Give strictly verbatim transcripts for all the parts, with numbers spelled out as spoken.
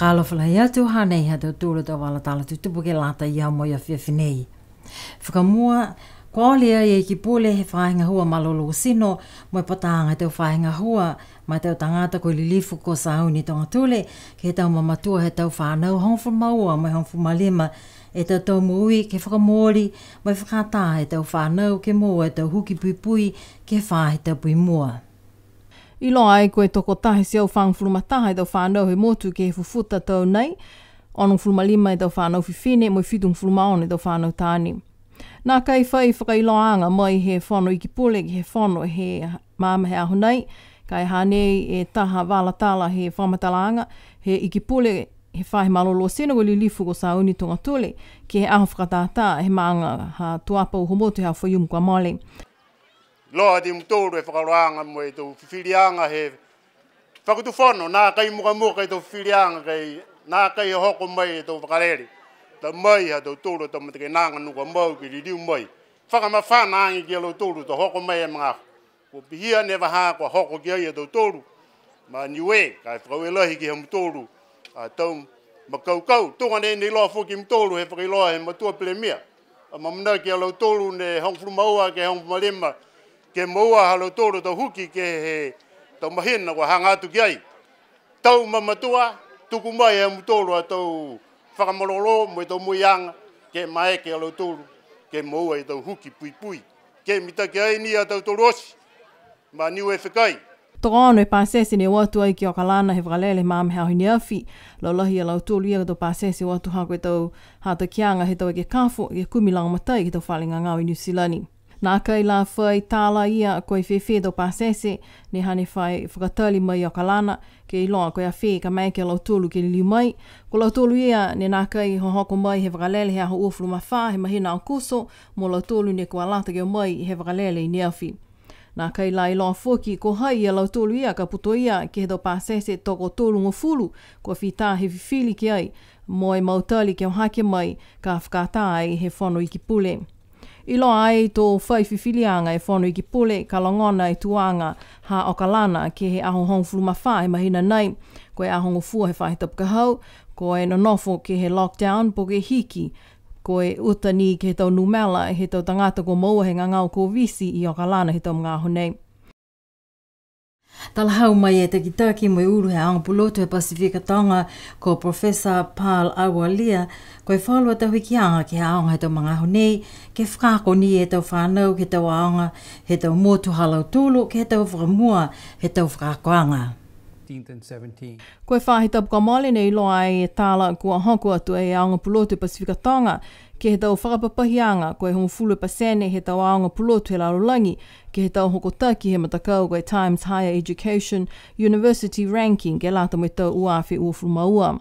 Alofa lahi atu, hanei ha tautolu a tau vala tala tutupu ke lata ia mo e afiafi nei. Fakamua, kua ole ai e Ikipule he faahi gahua malolō tino, mo e pataaga he tau faahi gahua, ma e tau tagata ko e Lilifu ko Sauni Togatule, ke he tau mamatua he tau fanau hogofulu ma ua mo e hogofulu ma lima, e tau tau moui ke fakamooli, mo e fakaatā e tau fanau ke moua e tau huki puipui ke he faahi tapu i mua. Iloa ai ko e tokotaha e teau fagofulu ma taha e tau fanau he motu ke he fufuta tau nei, onogofulu ma lima e tau fanau fifine, mo e fitugofulu ma ono e tau fanau taane. Nākai fai fakailoaaga mai he Fono Ikipule ke he fono he maama he aho nei, ka e hanei e taha vala tala he fakamatalaaga he Ikipule he faahi malolō tino ko e Lilifu ko Sauni Togatule, ke he aho fakatātā he maaga ha Tuapa Uhomotu he aho Faiumu kua mole. Iloa e mutolu e fakailoaaga mo e tau fifiliaga he Fakatufono, nākai mukamuka e tau fifiliaga ka e nākai hoko mai e tau vakalele. Ta mai ha tautolu a tau matakainaga ne kua mau ke liliu mai. Fakamafana age ki a lautolu to hoko mai e magaaho. Kua pihia ne vahā kua hoko ki ai a tautolu ma Niue, ka e fakaaue lahi ki a mutolu a tau makaukau. Tuga ne ne iloa foki e mutolu he fakailoa he matua Palemia. Amaamanaki a lautolu ne hogofulu ma ua ke hogofulu ma lima, ke moua ha lautolu tau huki ke he tau mahina kua haga atu ki ai. Tau mamatua, tuku mai e mutolu a tau fakamalolō mo e tau moiaga, ke maeke a lautolu ke moua e tau huki puipui. Ke mitaki ai ni a tautolu oti ma Niue Fekai. Tokoono e pasese ne o atu ai ki Okalana he vakalele he maama he aho i ne afi. Laulahi a lautolu ia ko e tau pasese o atu ha ko e tau hatakiaga he tau ekekafo, ke kumi lagomatai ke he tau fale gagao i Niu Silani. Nākai la fai tala ia ko e fēfē e tau pasese, ne hane fai fakatali mai i Okalana, ke iloa ko e a fē ka maeke a lautolu ke liliu mai. Ko lautolu ia ne nākai hohoko mai he vakalele he aho uafulu ma fā he mahina Aokuso, mo lautolu ne kua lata ke o mai he vakalele i ne afi. Nākai la iloa foki ko hai ia lautolu ia ka putoia ke he tau pasese tokotolugofulu, kua fita he fifili ki ai, mo e mautali ke o hake mai, ka fakaatā ai he Fono Ikipule. Iloa ai to fai fifiliaga e Fono Ikipule, ka logona e tuaga ha Okalana ke he aho hogofulu ma fā he mahina nei, ko e aho gofua he faahi tapu ka hau, ko e nonofo ke he lockdown po ke hiki, ko e uta ni ke he tau numela he tau tagata kua moua he gagao Koviti i Okalana he tau magaaho nei. Talahau mai e takitaki mo e ulu he aoga pulotu he Pasifika Toga, ko Professor Paul Alualia, ko e falu a tau hikiaga ke he aoga he tau magaaho nei, ke fakaako ni e tau fanau ke he tau aoga he tau motu ha lautolu, ke he tau fakamua he tau fakaakoaga. Ko e faahi tapu kua mole ne iloa ai e tala kua hoko atu e aoga pulotu he Pasifika Toga, ke he tau fakapapahiaga, ko e hogofulu pasene he tau aoga pulotu he lalolagi, ke he tau hokotaki he matakau ko e Times Higher Education University Ranking, ke lata mo e tau ua afe uafulu ma ua.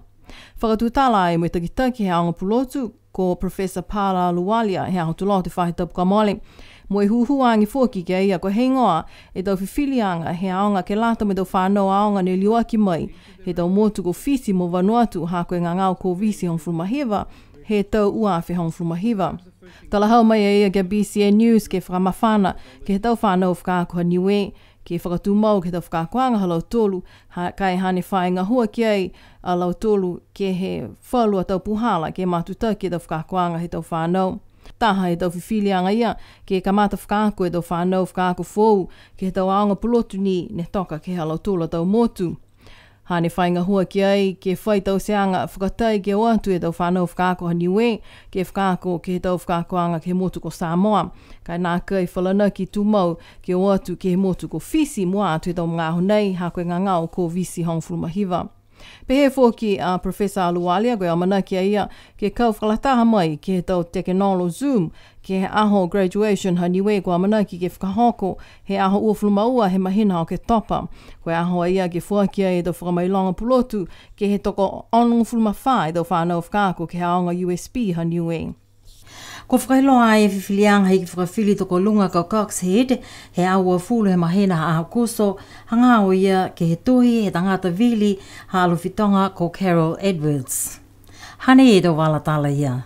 Fakatutala ai mo e takitaki he aoga pulotu, ko Professor Paul Alualia he aho Tuloto he faahi tapu kua mole. Mo e hūhū age foki ki a ia ko e heigoa e tau fifiliaga he aoga ke lata mo e tau fanau aoga ne liuaki mai he tau motu ko Fisi mo Vanuatu ha ko e gagao Koviti hogofulu ma hiva, he tau ua afe hogofulu ma hiva. Talahau mai a ia ki a B C N News ke fakamafana ke he tau fanau fakaako ha Niue, ke fakatumau ke he tau fakaakoaga ha lautolu, ha, ka e hane fai gahua ki ai a lautolu ke he falu a tau puhala ke matutaki e tau fakaakoaga he tau fanau. Taha he tau fifiliaga ia, ke kamata fakaako e tau fanau fakaako foou ke he tau aoga pulotu ni ne toka ke he ha lautolu a tau motu. Hane fai gahua ki ai, ke fai tauteaga fakatai ke o atu e tau fanau fakaako ha Niue, ke fakaako ke he tau fakaakoaga ke he motu ko Samoa. Ka e nākai falanaki tumau ke o atu ke he motu ko Fisi mua atu he tau magaaho nei, ha ko e gagao Koviti hogofulu ma hiva. Pehē foki a Professor Alualia, ko e amanaki a ia ke kau fakalataha mai ke he tau tekenolo Zoom, ke he aho graduation ha Niue kua amanaki ke fakahoko he aho uafulu ma ua he mahina Oketopa. Ko e aho a ia ke foaki ai e tau fakamailoga pulotu ke he toko onogofulu ma fā e tau fanau fakaako ke he aoga U S P ha Niue. Kua fakailoa ai e fifiliaga he Iki Fakafili Tokoluga ko Cox Head, he aho uafulu he mahina ha Aokuso, hagaao ia ke he tohi he tagata vili ha Alofi Toga ko Carol Edwards. Hanei e tau vala tala ia.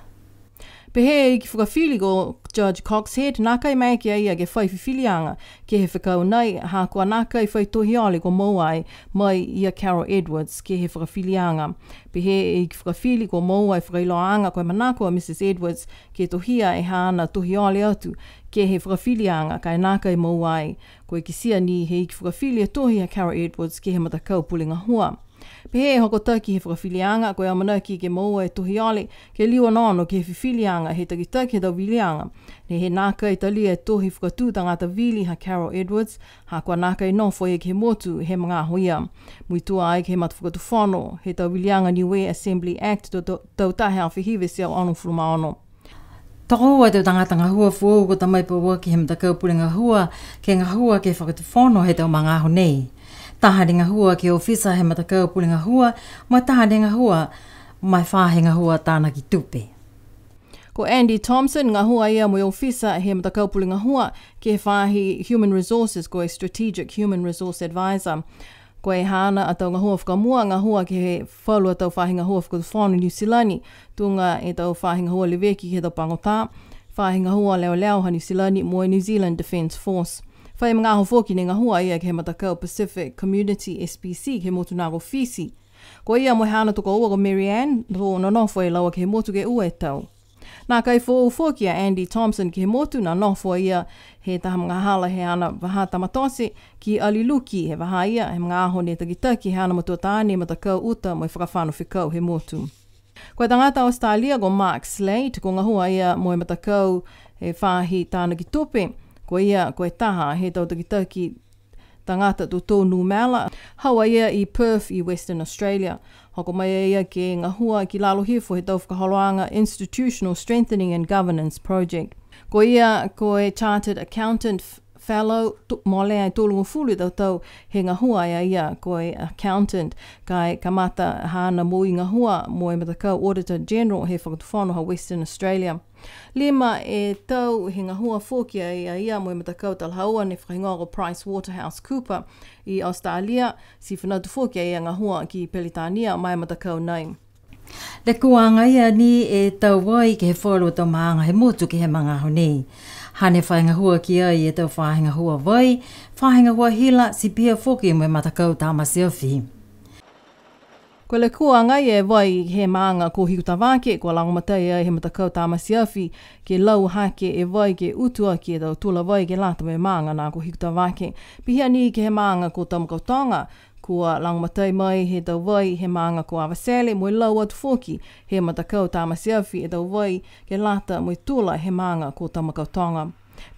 Pehē e Iki Fakafili ko Judge Coxhead, nākai maeke a ia ke fai fifiliaga ke he fekau nei, ha kua nākai fai tohi ole kua moua ai mai ia Carol Edwards ke he fakafiliaga. Pehē e Iki Fakafili kua moua e fakailoaaga ko e manako a Mrs Edwards ke tohia e haana tohi ole atu ke he fakafiliaga ka e nākai moua ai. Kua kitia ni he Iki Fakafili e tohi ha Carol Edwards ke he matakau pule gahua. Pehē e hokotaki he fakafiliaga, ko e amanaki ke moua e tohi ole, ke liu onoono ke he fifiliaga he takitaki he tau viliaga. Ne he nākai talia e tohi fakatū tagata vili ha Carol Edwards, ha kua nākai nofo ia ke he motu he magaaho ia. Muitua ai ke he matafakatufono he tau viliaga Niue Assembly Act to, to, tau taha e afe hiva e teau onogofulu ma ono. Tokoua e tau tagata gahua foou kua ta mai pauaki he matakau pule gahua, ke gahua ke he fakatufono he tau magaaho nei. Taha ne gahua ke he ofisa he matakau pule gahua, mo e taha ne gahua ma e faahi gahua tanaki tupe. Ko Andy Thompson, gahua ia mo e ofisa he matakau pule gahua, ke he faahi Human Resources, ko e Strategic Human Resource Advisor. Ko e haana a tau gahua fakamua, gahua ke he falu a tau faahi gahua fakatufono Niu Silani, tuga e tau faahi gahua leveki ke he tau pagotā, faahi gahua leoleo ha Niu Silani mo e New Zealand Defence Force. Fai magaaho foki ne gahua a ia ke he matakau Pacific Community S P C ke he motu na ko Fisi. Ko ia mo e haana tokoua ko Mary Ann, to nonofo e laua ke he motu ke ua e tau. Nākai foou foki a Andy Thompson ke he motu, ne nofo a ia he taha magahala he haana vahā tama tote ki Aliluki, he vahā ia he magaaho ne takitaki he haana matua taane e matakau uta mo e fakafano fekau he motu. Ko e tagata Australia ko Mark Slade, kua gahua a ia mo e matakau he faahi tanaki tupe, ko ia ko e taha he tau takitaki tagata totou numela, hau a ia i Perth i Western Australia. Hoko mai a ia ke gahua ki lalo hifo he tau fakaholoaga Institutional Strengthening and Governance Project. Ko ia ko e Chartered Accountant f-, Fellow, to-, molea e tolugofulu e tau tau he gahua a ia ko e accountant, ka e kamata haana moui gahua mo e matakau Auditor General he fakatufono ha Western Australia. Lima e tau he gahua foki a ia mo e matakau talahaua ne fakahigoa ko PricewaterhouseCoopers i Australia, ti fina atu foki a ia gahua ki Peritania ma e matakau nei. Lekua agaia ni e tau vai ke he falu tau maaga he motu ke he magaaho nei. Hane fai gahua ki ai e tau faahi gahua vai, faahi gahua hila, ti pihia foki mo e matakau tamate afi. Ko e lekua agaia e vai he maaga ko Hikutavake, kua lagomatai ai he matakau tamate afi ke lau hake e vai ke utu aki e tau tula vai ke lata mo e maaga na ko Hikutavake. Pihia ni ke he maaga ko Tamakautoga, kua lagomatai mai he tau vai he maaga ko Avatele, mo e lau atu foki he matakau tamate afi e tau vai ke lata mo e tula he maaga ko Tamakautoga.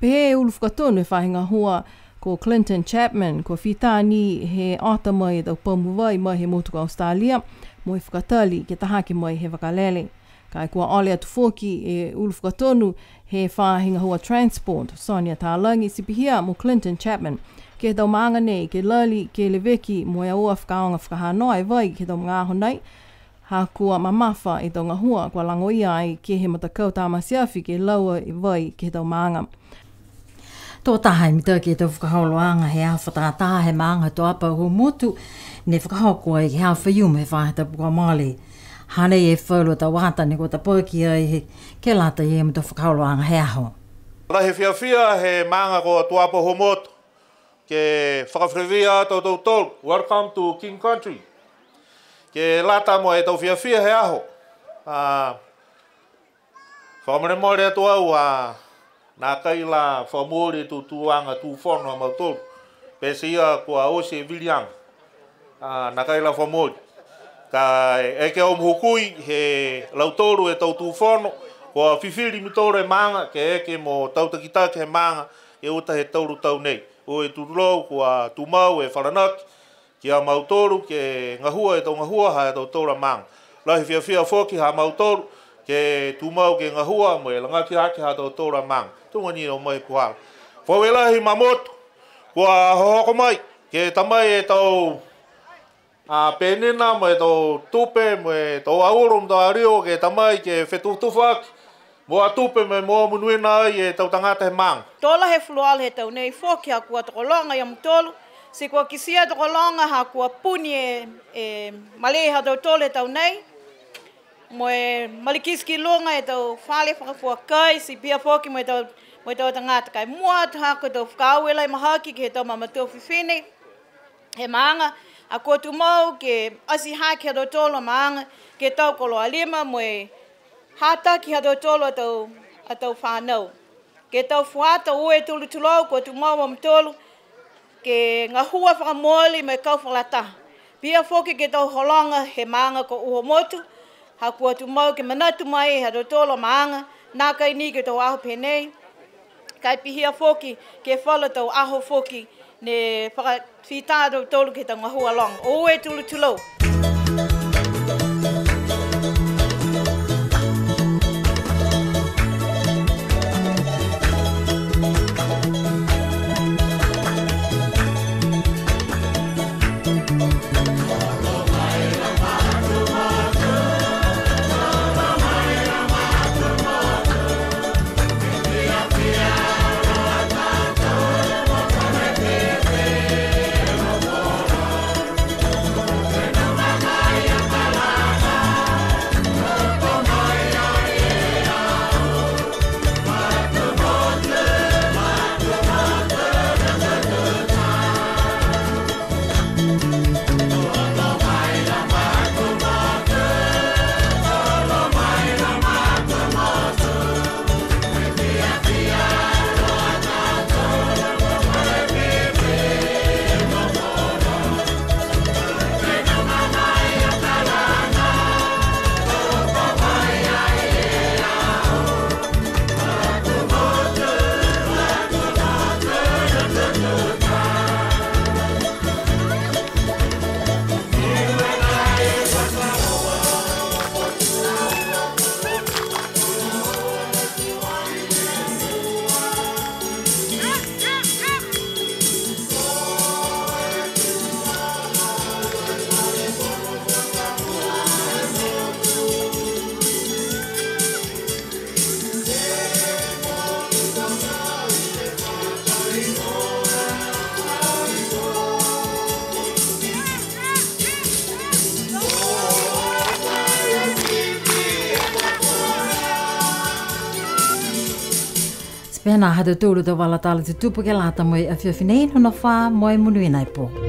Pehē e ulu fakatonu he faahi gahua ko Clinton Chapman, kua fita ni he ota mai e tau pamu vai mai he motu ko Australia, mo e fakatali ke ta hake mai he vakalele. Ka e kua ole atu foki e ulu fakatonu he faahi gahua Transport, Sonia Talagi, ti pihia mo Clinton Chapman ke he tau maaga nei ke lali ke leveki mo e aua fakaaoga fakahanoa e vai ke he tau magaaho nei, ha kua mamafa e tau gahua kua lagoia ai ke he matakau tamate afi ke lau e vai ke he tau maaga. To taha e mitaki e tau fakaholoaga he aho fakatātā he maaga Tuapa Uhomotu, ne fakahoko ai ke he aho Faiumu he faahi tapu kua mole. Hanei e falu tau ata ne kua tapaki ai he, ke lata ia mo e tau fakaholoaga he aho. Lahi e fiafia he maaga ko Tuapa Uhomotu, ke fakafiafia atu a tautolu. Welcome to King Country. Ke lata mo e tau fiafia he aho. A, fakamolemole atu au, a, nākai la fakamooli e tūtūaga tūfono ha mautolu. Pete ia kua oti e viliaga. A, nākai la fakamooli. Ka e eke au mo hukui he lautolu e tau tūfono, kua fifili mutolu e maaga, ke eke mo tau takitaki he maaga, ke uta he tolu tau nei. Ua e tulou, kua tumau e falanaki, ki a mautolu ke gahua e tau gahua ha tautolu a maaga. Lahi e fiafia foki ha mautolu ke tumau ke gahua mo e lagaki hake ha tautolu a maaga. Tuga ni o mai puhala. Fakaaue lahi ma motu, kua hohoko mai, ke ta mai e tau, a, penina mo e tau tupe, mo e tau auro, mo e tau ario, ke ta mai ke fetufatufa aki, mo a tupe mo e moua monuina ai e tau tagata he maaga. To lahi e fuluola he tau nei foki ha kua tokologa ia mutolu, ti kua kitia tokologa ha kua puni e, e malē ha tautolu he tau nei. Mo e malikiti ki luga e tau fale fakafua kai, ti pihia foki mo e tau, mo e tau tagata kai. Mua atu ha ko e tau fakaaue lahi mahaki ke he tau mamatua fifine he maaga, a kua tumau ke ati hake ha tautolu a maaga ke he tau koloa lima mo e hataki ha tautolu a tau, a tau fanau. Ke he tau fuata, ua e tulou tulou, kua tumau a mautolu ke gahua fakamooli mo e kau fakalataha. Pihia foki ke he tau hologa he maaga ko Uhomotu, ha kua tumau ke manatu mai ha tautolu a maaga, nākai ni ke he tau aho pehē nei, ka e pihia foki ke he falu tau aho foki ne fakafita a tautolu ke he tau gahua loga. Ua e tulou tulou. Ti pihia ha tautolu tau vala tala tutupu ke lata mo e afiafi nei, nonofo ā mo e monuina e pō.